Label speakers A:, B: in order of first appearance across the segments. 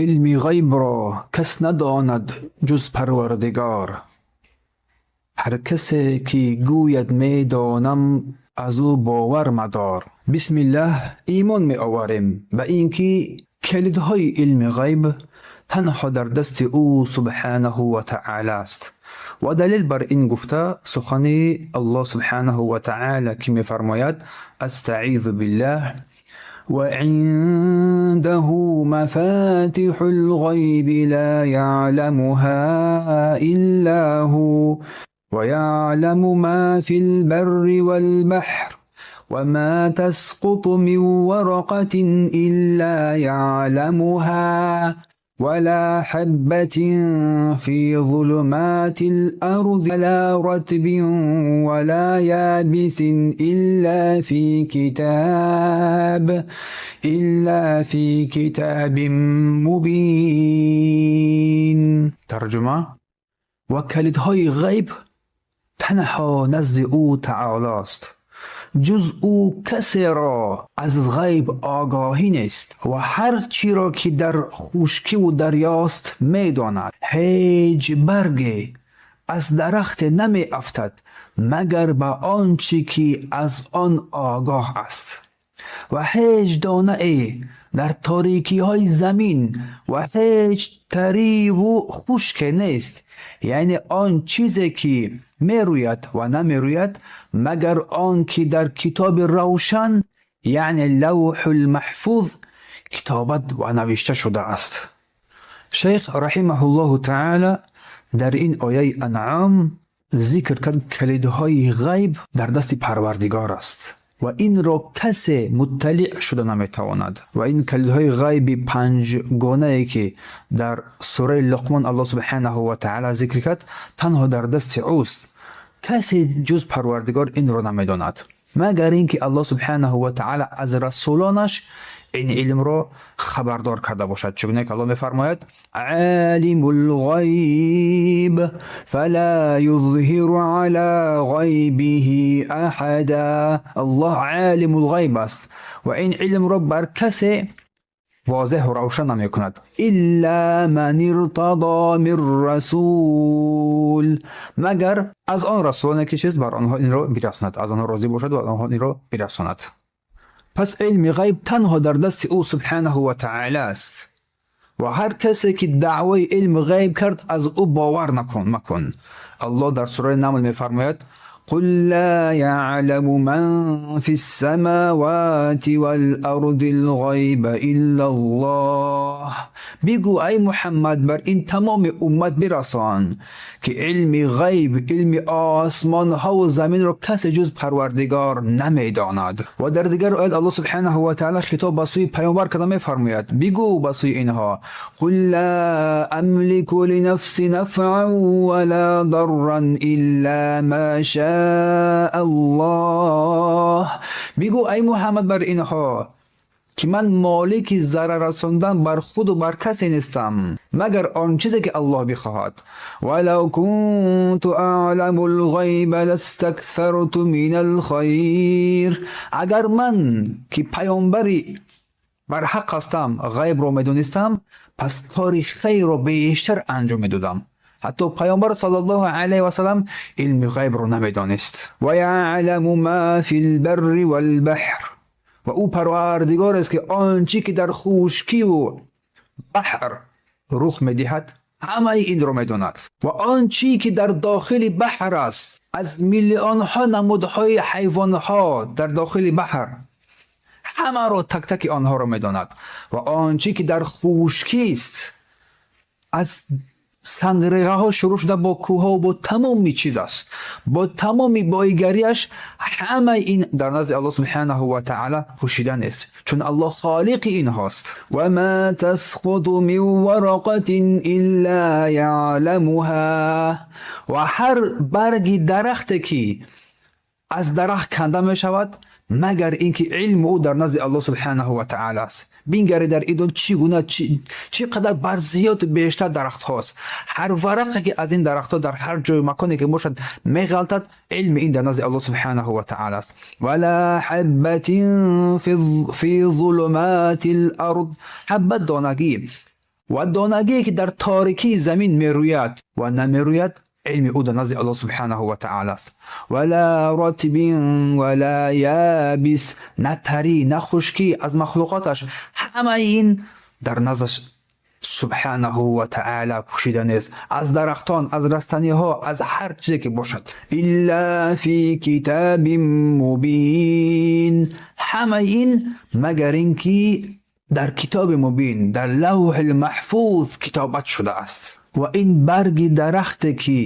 A: Илми ғайбро кас надонад ҷуз Парвардигор. Ҳар касе ки гӯяд медонам, аз ӯ бовар мадор. Бисмиллаҳ, имон меоварем ба ин ки калидҳои илми ғайб танҳо дар дасти ӯ субҳанаҳу ва таъоло аст. Ва далел бар ин гуфта сухани Аллоҳ субҳанаҳу ва таъоло, ки мефармояд: астаъизу биллаҳ, وعنده مفاتح الغيب لا يعلمها إلا هو ويعلم ما في البر والبحر وما تسقط من ورقة إلا يعلمها ولا حبة في ظلمات الأرض ولا رطب ولا يابس إلا في كتاب مبين. ترجمه: ва калидҳои ғайб танҳо назди ӯ таолост, ҷуз ӯ касеро аз ғайб огоҳӣ нест ва ҳар чиро ки дар хушкиву дарёст медонад. Ҳеҷ барге аз дарахте намеафтад, магар ба он чӣ ки аз он огоҳ аст, ва ҳеҷ донае дар торикиҳои замин ва ҳеҷ тариву хушке нест, яъне он чизе ки мерӯяд ва намерӯяд, магар он ки дар китоби равшан, яъне Лавҳулмаҳфуз, китобат ва навишта шудааст. Шайх раҳимаҳуллоҳу таъала дар ин ояи Анъом зикр кард, калидҳои ғайб дар дасти Парвардигор аст ва инро касе мутталиъ шуда наметавонад. Ва ин калидҳои ғайби панҷгонае, ки дар сураи Луқмон Аллоҳ субҳанаҳу ва таъала зикр кард, танҳо дар дасти ӯст. Касе ҷуз Парвардигор инро намедонад, магар ин ки Аллоҳ субҳанаҳу ва таъала аз расулонаш ин илмро хабардор карда бошад, чугуне ки Аллоҳ мефармояд: عالم الغيب فلا يظهر على غيبه أحدا. Аллоҳ عالم الغيب аст ва ин илмро бар касе возеҳу равшан намекунад, إلا من ارتضى من رسول, магар аз он расулоне ки чиз бар онҳо инро бирасонад, аз онҳо розӣ бошад ва онҳо инро бирасонад. Пас илми ғайб танҳо дар дасти ӯ субҳанаҳу ва таъала аст ва ҳар касе ки даъвои илми ғайб кард, аз ӯ бовар накун, макун. Аллоҳ дар сураи Намл мефармояд: قل لا يعلم من في السماوات والأرض الغيب إلا الله. Бигӯ, ай Муҳаммад, бар ин тамоми уммат бирасон, ки илми ғайб, илми осмонҳову заминро касе ҷуз Парвардигор намедонад. Ва дар дигар оят Аллоҳ субҳанаҳу ва таъала хитоб ба сӯи паёмбар карда мефармояд: бигӯ ба сӯи инҳо: قل لا أملك لنفسي نفعا ولا ضرا إلا ما شاء الله. Бигӯ, ай Муҳаммад, бар инҳо, ки ман молики зарар расондан бар худу бар касе нестам, магар он чизе ки Аллоҳ бихоҳад. ولو كنت أعلم الغيب لاستكثرت من الخير. Агар ман, ки паёмбари барҳақ ҳастам, ғайбро медонистам, пас кори хайрро бештар анҷом медодам. Ҳатто паёмбар саллаллоҳу алайҳи васалам илми ғайбро намедонист. ويعلم ما في البر والبحر. Ва ӯ Парвардигорест, ки он чӣ ки дар хушкиву баҳр рух медиҳад, ҳамаи инро медонад. Ва он чӣ ки дар дохили баҳр аст, аз миллионҳо намудҳои ҳайвонҳо дар дохили баҳр, ҳамаро, тактаки онҳоро медонад. Ва он чӣ ки дар хушкист, аз сангреғаҳо шурӯъ шуда, бо кӯҳҳо, бо тамоми чиз аст, бо тамоми боигариаш, ҳамаи ин дар назди Аллоҳ субҳанаҳу ва таъала пӯшида нест, чун Аллоҳ холиқи инҳост. وما تسقط من ورقة إلا يعلمها. Ва ҳар барги дарахте ки аз дарахт канда мешавад, магар ин ки илми ӯ дар назди Аллоҳ субҳанаҳу ва таъала аст. Бингари, дар идон чӣ гуна, чӣ қадар бар зиёду бештар дарахтҳост. Ҳар варақе ки аз ин дарахтҳо дар ҳар ҷою маконе ки бошад меғалтад, илми ин дар назди Аллоҳ субҳанаҳу ва таъала аст. ولا حبة في ظلمات الأرض. Ҳаббат донагӣ. Ва донагие ки дар торикии замин мерӯяд ва намерӯяд, илми ӯ дар назди Аллоҳ субҳанаҳу ва таъала аст. Ва ла ратбин ва ла ябис, на тарӣ, на хушкӣ аз махлуқоташ, ҳамаи ин дар наздаш субҳанаҳу ва таъала пӯшида нест. Аз дарахтон, аз растаниҳо, аз ҳар чизе ки бошад. Илла фи китабин мубин, ҳамаи ин магар ин ки дар китоби мубин, дар лавҳи маҳфуз китобат шудааст. Ва ин барги дарахте ки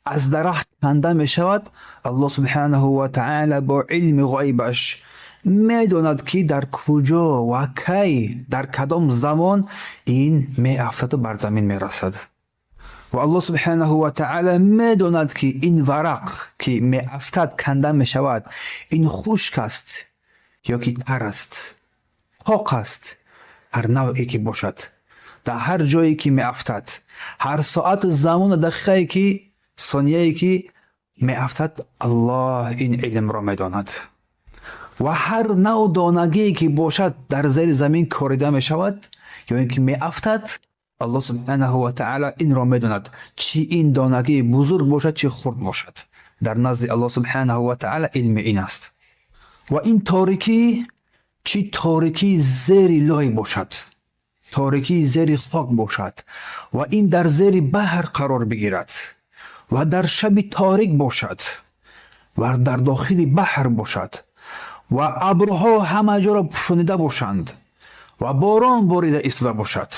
A: аз дарахт канда мешавад, Аллоҳ субҳанаҳу ва таъала бо илми ғайбаш медонад, ки дар куҷо ва кай, дар кадом замон ин меафтаду бар замин мерасад. Ва Аллоҳ субҳанаҳу ва таъала медонад, ки ин варақ ки меафтад, канда мешавад, ин хушк аст ё ки тар аст, қоқ аст, ҳар навъе ки бошад, дар ҳар ҷое ки меафтад, ҳар соату замону дақиқае ки, сонияе ки меафтад, Аллоҳ ин илмро медонад. Ва ҳар нав донагие ки бошад, дар зери замин корида мешавад ё ин ки меафтад, Аллоҳ субҳанаҳу ва таъала инро медонад. Чӣ ин донагии бузург бошад, чӣ хурд бошад, дар назди Аллоҳ субҳанаҳу ва таъала илми ин аст. Ва ин торикӣ, чӣ торикии зери лой бошад, торикии зери хок бошад, ва ин дар зери баҳр қарор бигирад, ва дар шаби торик бошад, ва дар дохили баҳр бошад, ва абрҳо ҳама ҷоро пӯшонида бошанд, ва борон борида истода бошад,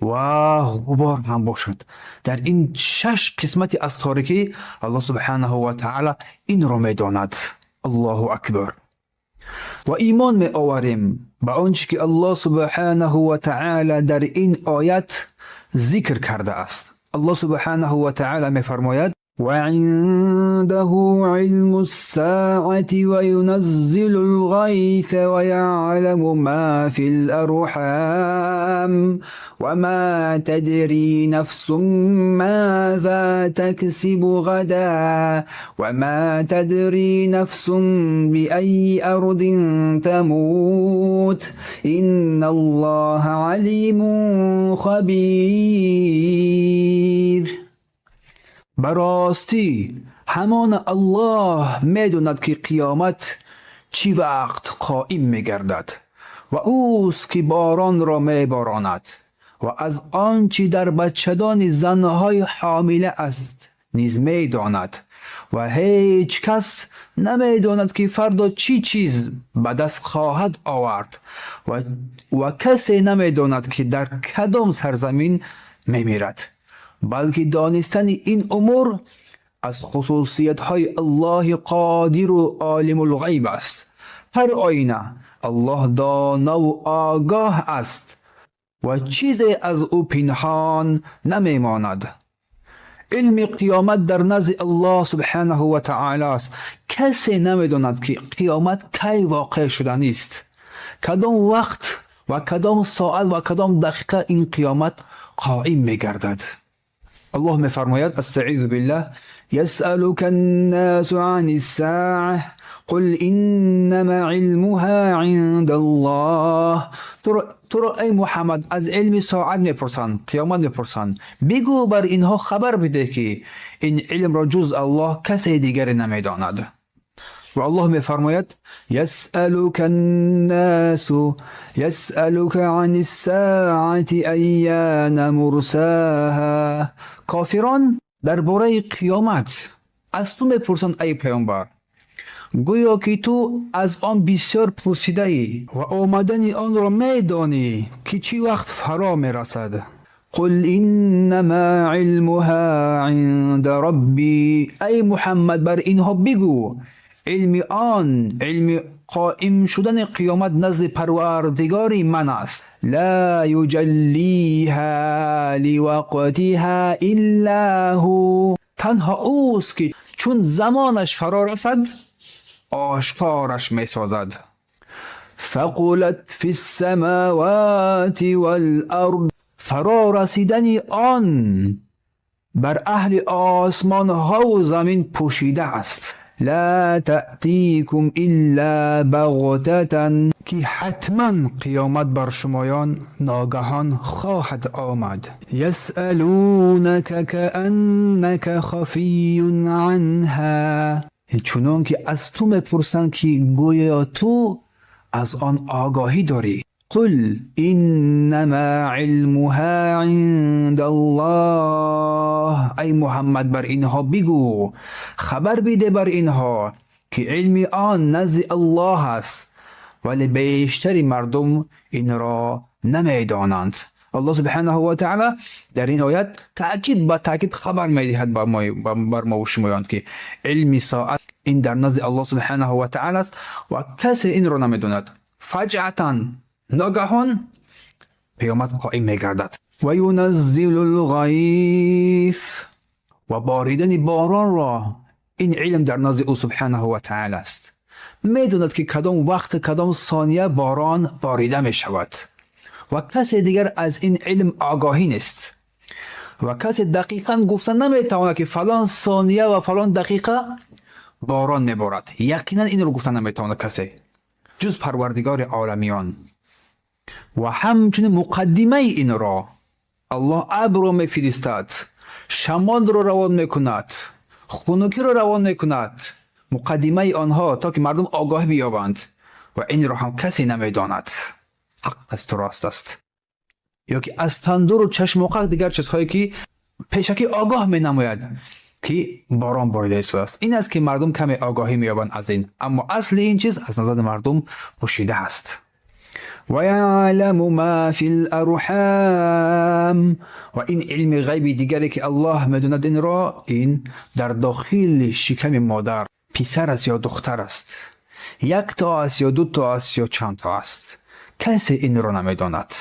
A: ва ғубор ҳам бошад, дар ин шаш қисмати аз торикӣ Аллоҳ субҳанаҳу ва таъала инро медонад. Аллоҳу акбар! Ва имон меоварем ба он чӣ ки Аллоҳ субҳанаҳу ва таъала дар ин оят зикр кардааст. Аллоҳ субҳанаҳу ва таъала мефармояд: وعنده علم الساعة وينزل الغيث ويعلم ما في الأرحام وما تدري نفس ماذا تكسب غدا وما تدري نفس بأي أرض تموت إن الله عليم خبير. Ба ростӣ, ҳамон Аллоҳ медонад, ки қиёмат чӣ вақт қоим мегардад, ва ӯст ки боронро меборонад, ва аз он чӣ дар бачадони занҳои ҳомила аст низ медонад, ва ҳеҷ кас намедонад, ки фардо чӣ чиз ба даст хоҳад овард, ва касе намедонад, ки дар кадом сарзамин мемирад, балки донистани ин умур аз хусусиятҳои Аллоҳи Қодиру Олимулғайб аст. Ҳар оина Аллоҳ донову огоҳ аст ва чизе аз ӯ пинҳон намемонад. Илми қиёмат дар назди Аллоҳ субҳанаҳу ва таъала аст. Касе намедонад, ки қиёмат кай воқеъ шуданист, кадом вақт ва кадом соат ва кадом дақиқа ин қиёмат қоим мегардад. Аллоҳ мефармояд: астаизу биллаҳ, يسألك الناس عن الساعة قل إنما علمها عند الله. Туро, эй Муҳаммад, аз илми соат мепурсанд, қиёмат мепурсанд. Бигӯ, бар инҳо хабар бидеҳ, ки ин илмро ҷуз Аллоҳ касе дигаре намедонад. Ва Аллоҳ мефармояд: يسألك الناس يسألك عن الساعة أيان مرساها. Кофирон дар бораи қиёмат аз ту мепурсанд, эй паёмбар, гӯё ки ту аз он бисёр пурсидаӣ ва омадани онро медонӣ, ки чӣ вақт фаро мерасад. قل إنما علمها عند ربي. Эй Муҳаммад, бар инҳо бигӯ, илми он, илми қоим шудани қиёмат назди Парвардигори ман аст. لا يجليها لوقتها إلا هو. Танҳо ӯст, ки чун замонаш фаро расад, ошкораш месозад. ثقلت في السماوات والأرض. Фаро расидани он бар аҳли осмонҳову замин пӯшида аст. لا تأتيكم إلا بغتة که حتما قیامت بر شمایان ناگهان خواهد آمد. یسألونک کأنک خفی عنها، چنان که از تو میپرسند که گویا تو از آن آگاهی داری. قل انما علمها عند الله، ای محمد بر اینها بگو، خبر بده بر اینها که علم آن نزد الله است، ولی بیشتر مردم این را نمیدانند. الله سبحانه و تعالی در این آیت تأکید با تأکید خبر میدهد بر ما و شمایان که علم ساعت این در نزد الله سبحانه و تعالی است و کسی این را نمیداند. فجأة ناگهان قیامت قائم میگردد. و ینزل الغیث، و باریدن باران را این علم در نزد او سبحانه و تعالی است. میداند که کدام وقت کدام ثانیه باران باریده می شود و کسی دیگر از این علم آگاهی نیست و کسی دقیقا گفته نمیتواند که فلان ثانیه و فلان دقیقه باران میبارد. یقینا این رو گفته نمیتواند کسی جز پروردگار عالمیان. و همچنین مقدمه این را الله ابر را میفرستد، شمال را روان میکند، خنکی را روان میکند، مقدمه آنها تا که مردم آگاهی بیابند و این را هم کسی نمیداند. حق است و راست است. یا که از تندور و چشم و دیگر چیزهایی که پیشکی آگاه می نماید که باران باریده است. این است که مردم کمی آگاهی میابند از این، اما اصل این چیز از نظر مردم پوشیده است. و یعلم ما فی الارحام، و این علم غیبی دیگری که الله میدوند این را، این در داخل شکم مادر پسر است یا دختر است، یک تا است یا دو تا است یا چند تا است، کسی این را نمیداند.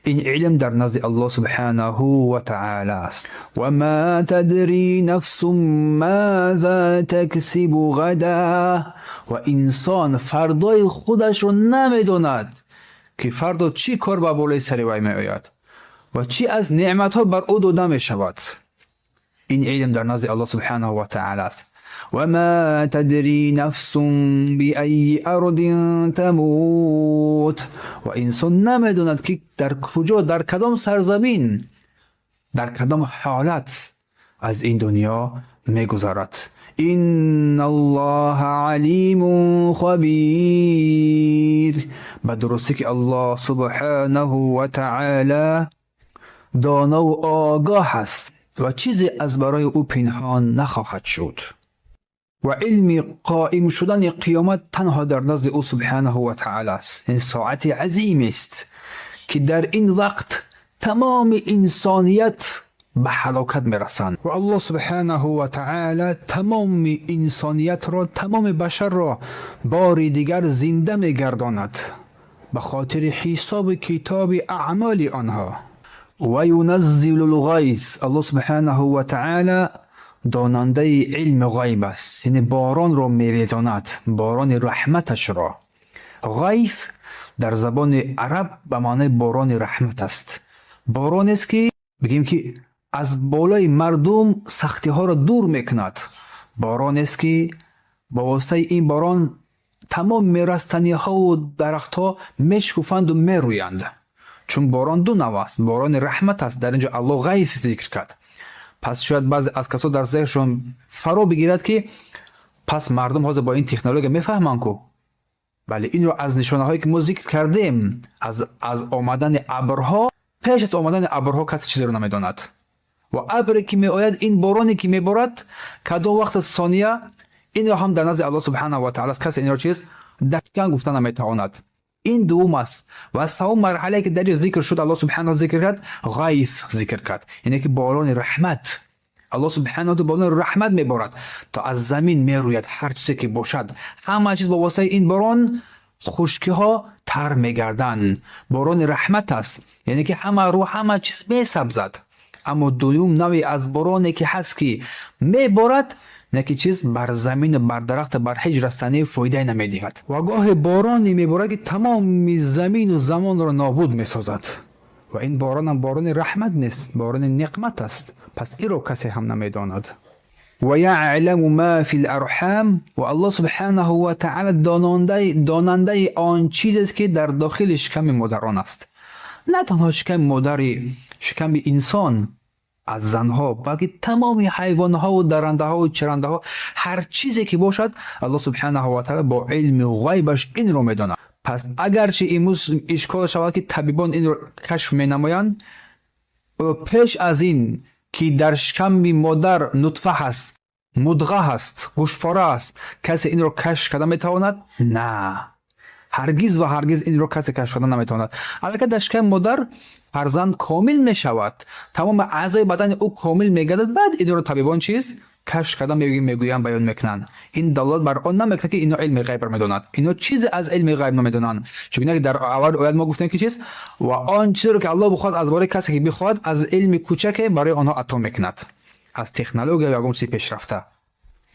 A: این علم در نزد الله سبحانه و تعالی است. و ما تدری نفس ماذا تکسب غدا، و انسان فردای خودش را نمیداند که فردا چی کار به بالای سر وی می آید و چی از نعمت ها بر او داده می شود. این علم در نزد الله سبحانه و تعالی است. و ما تدری نفس بأی ارض تموت، و انسان نمیداند که در کجا، در کدام سرزمین، در کدام حالت از این دنیا میگذرد. ان الله علیم خبیر، به درستی که الله سبحانه و تعالی دانا و آگاه است و چیزی از برای او پنهان نخواهد شد. و علم قائم شدن قیامت تنها در نزد او سبحانه و تعالی است. این ساعت عظیم است که در این وقت تمام انسانیت به هلاکت میرسند و الله سبحانه و تعالی تمام انسانیت را، تمام بشر را بار دیگر زنده میگرداند به خاطر حساب کتاب اعمال آنها. و ینزل الغیث، الله سبحانه و تعالی داننده علم غیب است، یعنی باران را میریزاند، باران رحمتش را. غیث در زبان عرب به معنی باران رحمت است. باران است که بگیم که از بالای مردم سختی ها را دور میکند. باران است که با واسطه این باران تمام رستنی ها و درخت ها میشکفند و میرویند. چون باران دو نوع است، باران رحمت است، در اینجا الله غیث ذکر کرد. پس شاید بعضی از کسا در ذهنشون فرا بگیرد که پس مردم حاضر با این تکنولوژی میفهمند کو. بله، این رو از نشانه هایی که ما ذکر کردیم، از آمدن ابرها، پیش از آمدن ابرها کسی چیزی رو نمیداند. و ابری که می آید، این بارانی که میبارد، کدام وقت ثانیه، این رو هم در نزد الله سبحانه و تعالی است. کسی این رو چیز دقیقا گفته نمیتواند. این دوم است. و سوم مرحله که در ذکر شد، الله سبحانه ذکر کرد، غیث ذکر کرد، یعنی که باران رحمت. الله سبحانه و باران رحمت میبارد تا از زمین میروید هر چیزی که باشد، همه چیز با واسطه این باران خشکی ها تر میگردند. باران رحمت است، یعنی که همه رو همه چیز میسبزد. اما دوم نوعی از بارانی که هست که میبارد، نه که چیز بر زمین، بر درخت، بر هیچ رستنی فایده نمیدهد. و گاه بارانی میبارد که تمام زمین و زمان را نابود میسازد و این باران هم باران رحمت نیست، باران نقمت است. پس این را کسی هم نمیداند. Ва яъламу ма фил арҳам, ва Аллоҳ субҳанаҳу ва таъала донандаи он чизест, ки дар дохили шиками модарон аст. На танҳо шиками модари, шиками инсон аз занҳо, балки тамоми ҳайвонҳову дарандаҳову чарандаҳо, ҳар чизе ки бошад, Аллоҳ субҳанаҳу ва таъала бо илми ғайбаш инро медонад. Пас агарчи имрӯз ишкол шавад, ки табибон инро кашф менамоянд, пеш аз ин ки дар шиками модар нутфа ҳаст, мудға ҳаст, гӯштпора аст, касе инро кашф карда метавонад? На, ҳаргиз ва ҳаргиз инро касе кашф карда наметавонад. Аллакай дар шиками модар фарзанд комил мешавад, тамоми аъзои бадани ӯ комил мегардад, баъд инро табибон чиз кашф карда мегӯянд, баён мекунанд. Ин далолат бар он намекунад, ки ино илми ғайбро медонад. Ино чизе аз илми ғайб намедонанд, чунки дар аввали оят мо гуфтем, ки чиз ва он чизеро, ки Аллоҳ бихоҳад, аз бораи касе ки бихоҳад, аз илми кӯчаке барои онҳо ато мекунад, аз технология ё ягон чизи пешрафта.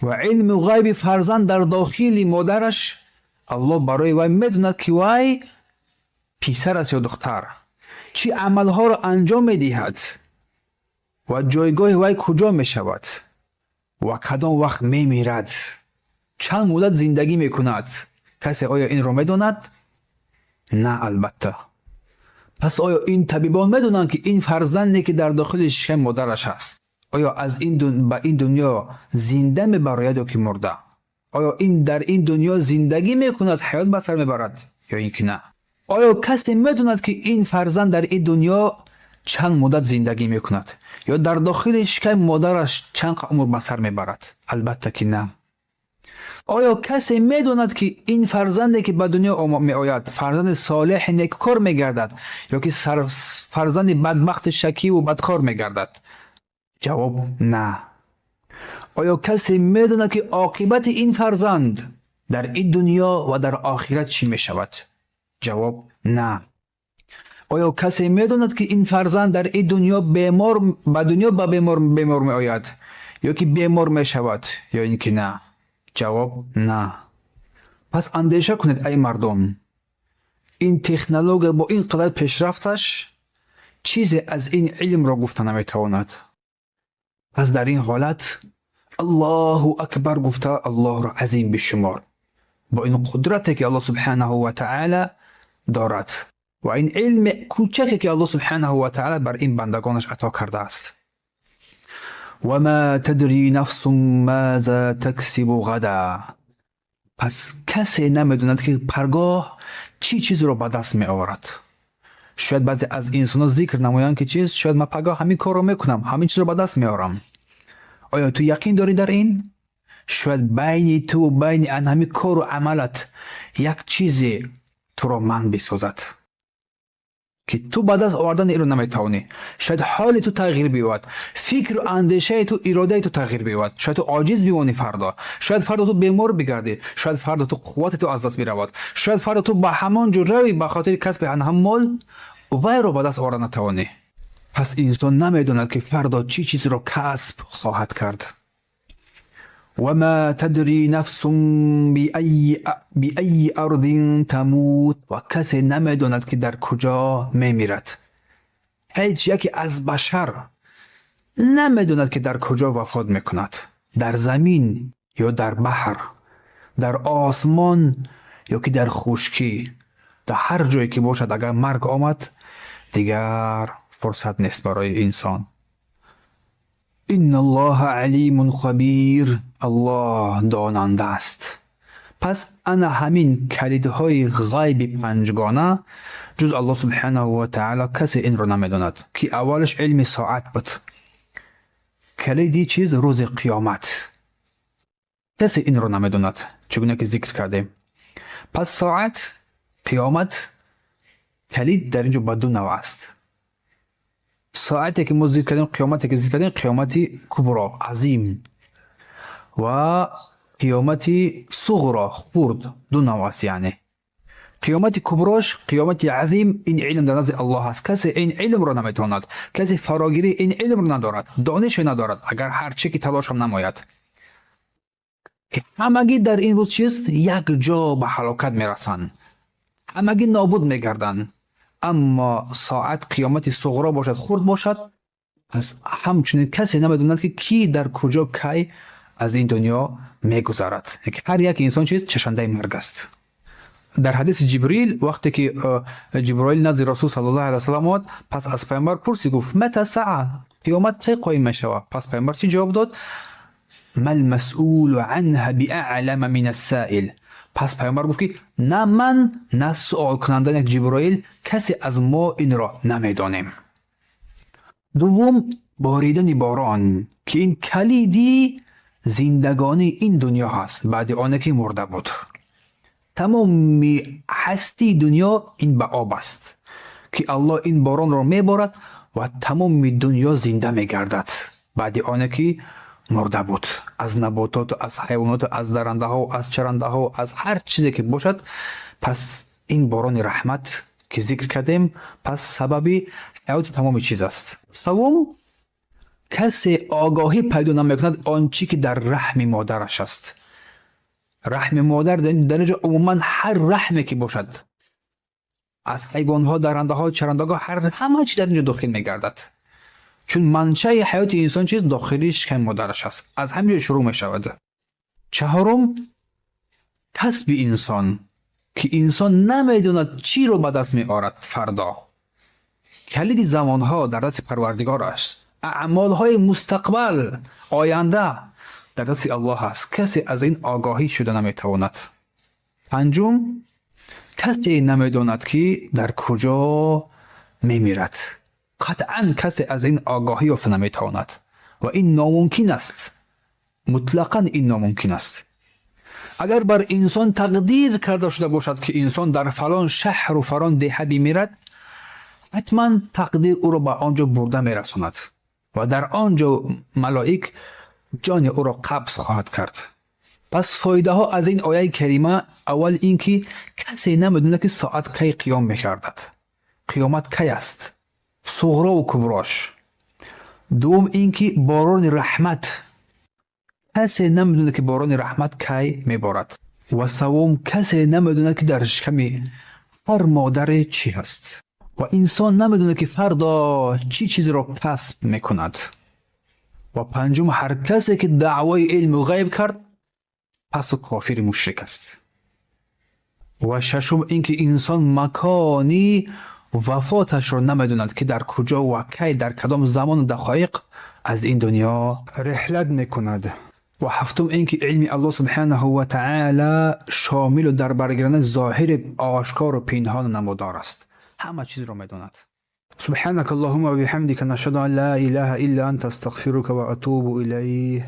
A: Ва илми ғайби фарзанд дар дохили модараш, Аллоҳ барои вай медонад, ки вай писар аст ё духтар, чӣ амалҳоро анҷом медиҳад ва ҷойгоҳи вай куҷо мешавад ва кадом вақт мемирад, чанд муддат зиндагӣ мекунад. Касе оё инро медонад? На, албатта. Пас оё ин табибон медонанд, ки ин фарзанде, ки дар дохили шиками модараш аст, оё аз ин ба ин дунё зинда мебарояд ё ки мурда? Оё ин дар ин дунё зиндагӣ мекунад, ҳаёт ба сар мебарад ё ин ки на? Оё касе медонад, ки ин фарзанд дар ин дунё чанд муддат зиндагӣ мекунад ё дар дохили шиками модараш чанд умр ба сар мебарад? Албатта ки на. Оё касе медонад, ки ин фарзанде, ки ба дунё меояд, фарзанди солеҳи некукор мегардад ё ки фарзанди бадбахти шакиву бадкор мегардад? Ҷавоб: на. Оё касе медонад, ки оқибати ин фарзанд дар ин дунё ва дар охират чӣ мешавад? Ҷавоб: на. Оё касе медонад, ки ин фарзанд дар ин дунё бемор ба дунё ба бемор меояд ё ки бемор мешавад ё ин ки на? Ҷавоб: на. Пас андеша кунед, ай мардум, ин технология бо ин қадар пешрафташ чизе аз ин илмро гуфта наметавонад. Пас дар ин ҳолат Аллоҳу акбар гуфта, Аллоҳро азим бишумор бо ин қудрате, ки Аллоҳ субҳанаҳу ва таъала дорад, ва ин илми кӯчаке, ки Аллоҳ субҳанаҳу ва таъала бар ин бандагонаш ато кардааст. Вама тадри нафсун маза таксибу ғада. Пас касе намедонад, ки паргоҳ чӣ чизро ба даст меоварад. Шояд баъзе аз инсонҳо зикр намоянд, ки чиз, шояд ман пагоҳ ҳамин корро мекунам, ҳамин чизро ба даст меорам. Оё ту яқин дорӣ дар ин? Шояд байни ту байни ан ҳамин кору амалат як чизе туро манъ бисозад, ки ту ба даст овардани инро наметавонӣ. Шояд ҳоли ту тағйир биёбад, фикру андешаи ту, иродаи ту тағйир биёбад. Шояд ту оҷиз бимонӣ фардо, шояд фардо ту бемор бигардӣ, шояд фардо ту қуввати ту аз даст биравад, шояд фардо ту ба ҳамон ҷо равӣ, ба хотири касби ҳам мол вайро ба даст оварда натавонӣ. Пас инсон намедонад, ки фардо чӣ чизро касб хоҳад кард. Вама тадри нафсун биайи ардин тамут. Ва касе намедонад, ки дар куҷо мемирад. Ҳеҷ яке аз башар намедонад, ки дар куҷо вафот мекунад: дар замин ё дар баҳр, дар осмон ё ки дар хушкӣ. Дар ҳар ҷое ки бошад, агар марг омад, дигар фурсат нест барои инсон. Инналлоҳа алимун хабир. Аллоҳ донанда аст. Пас ана ҳамин калидҳои ғайби панҷгона, ҷуз Аллоҳ субҳанаҳу ва таъала касе инро намедонад, ки аввалаш илми соат буд, калиди чиз рӯзи қиёмат, касе инро намедонад, чӣ гуна ки зикр кардем. Пас соат, қиёмат, калид дар ин ҷо ба ду навъ аст. Соате ки мо зикр кардем, қиёмате ки зикр кардем, қиёмати кубро, азим, ва қиёмати суғро, хурд, ду навъ аст. Яъне қиёмати куброш, қиёмати азим, ин илм дар назди Аллоҳ аст. Касе ин илмро наметавонад, касе фарогирии ин илмро надорад, донише надорад, агар ҳарче ки талошам намояд, ки ҳамагӣ дар ин рӯз чист, як ҷо ба ҳалокат мерасанд, ҳамагӣ нобуд мегарданд. Аммо соат, қиёмати суғро бошад, хурд бошад, пас ҳамчунин касе намедонад, ки кӣ дар куҷо, кай. аз ин дунё мегузарад. Ҳар як инсон чиз чашандаи марг аст. Дар ҳадиси Ҷибрил, вақте ки Ҷиброил назди Расул саллаллоҳу алайҳи васаллам омад, пас аз пайғамбар пурсид, гуфт: متى الساعة, қиёмат кай қоим мешавад? Пас пайғамбар чӣ ҷавоб дод? ما المسؤول عنها بأعلم من السائل. Пас пайғамбар гуфт, ки на ман, на суолкунанда, як Ҷиброил, касе аз мо инро намедонем. Дуввум, боридани борон, ки ин калиди зиндагонии ин дунё ҳаст. Баъди оне ки мурда буд, тамоми ҳастии дунё ин ба об аст, ки Аллоҳ ин боронро меборад ва тамоми дунё зинда мегардад, баъди оне ки мурда буд, аз набототу аз ҳайвоноту аз дарандаҳо, аз чарандаҳо, аз ҳар чизе ки бошад. Пас ин борони раҳмат, ки зикр кардем, пас сабаби ҳаёти тамоми чиз аст. Савум, касе огоҳӣ пайдо намекунад он чӣ ки дар раҳми модараш аст. Раҳми модар дар инҷо умуман ҳар раҳме ки бошад, аз ҳайвонҳо, дарандаҳо, чарандагоҳ, ҳама чи дар инҷо дохил мегардад, чун маншаи ҳаёти инсон чиз дохили шиками модараш аст, аз ҳамин ҷо шурӯъ мешавад. Чаҳорум, касби инсон, ки инсон намедонад чиро ба даст меорад фардо. Калиди замонҳо дар дасти Парвардигор аст. Аъмолҳои мустақбал, оянда дар дасти Аллоҳ аст. Касе аз ин огоҳӣ шуда наметавонад. Панҷум, касе намедонад, ки дар куҷо мемирад. Қатъан касе аз ин огоҳӣ ёфта наметавонад ва ин номумкин аст, мутлақан ин номумкин аст. Агар бар инсон тақдир карда шуда бошад, ки инсон дар фалон шаҳру фалон деҳа бимирад, ҳатман тақдир ӯро ба он ҷо бурда мерасонад ва дар он ҷо малоик ҷони ӯро қабз хоҳад кард. Пас фоидаҳо аз ин ояи карима: аввал ин ки касе намедонад, ки соат кай қиём мегардад, қиёмат кай аст, суғрову куброш. Дуввум ин ки борони раҳмат, касе намедонад, ки борони раҳмат кай меборад. Ва саввум, касе намедонад, ки дар шиками ҳар модаре чӣ ҳаст ва инсон намедонад, ки фардо чӣ чизро касб мекунад. Ва панҷум, ҳар касе ки даъвои илму ғайб кард, пас ӯ кофири мушрик аст. Ва шашум ин ки инсон макони вафоташро намедонад, ки дар куҷо ва кай, дар кадом замону дақоиқ аз ин дунё
B: реҳлат мекунад.
A: Ва ҳафтум ин ки илми Аллоҳ субҳанаҳу ва таъала шомилу дар баргирандаи зоҳири ошкору пинҳону намудор аст, ҳама чизро медонад.
B: سبحانك اللهم وبحمدك، نشهد أن لا إله إلا أنت، أستغفرك وأتوب إليه.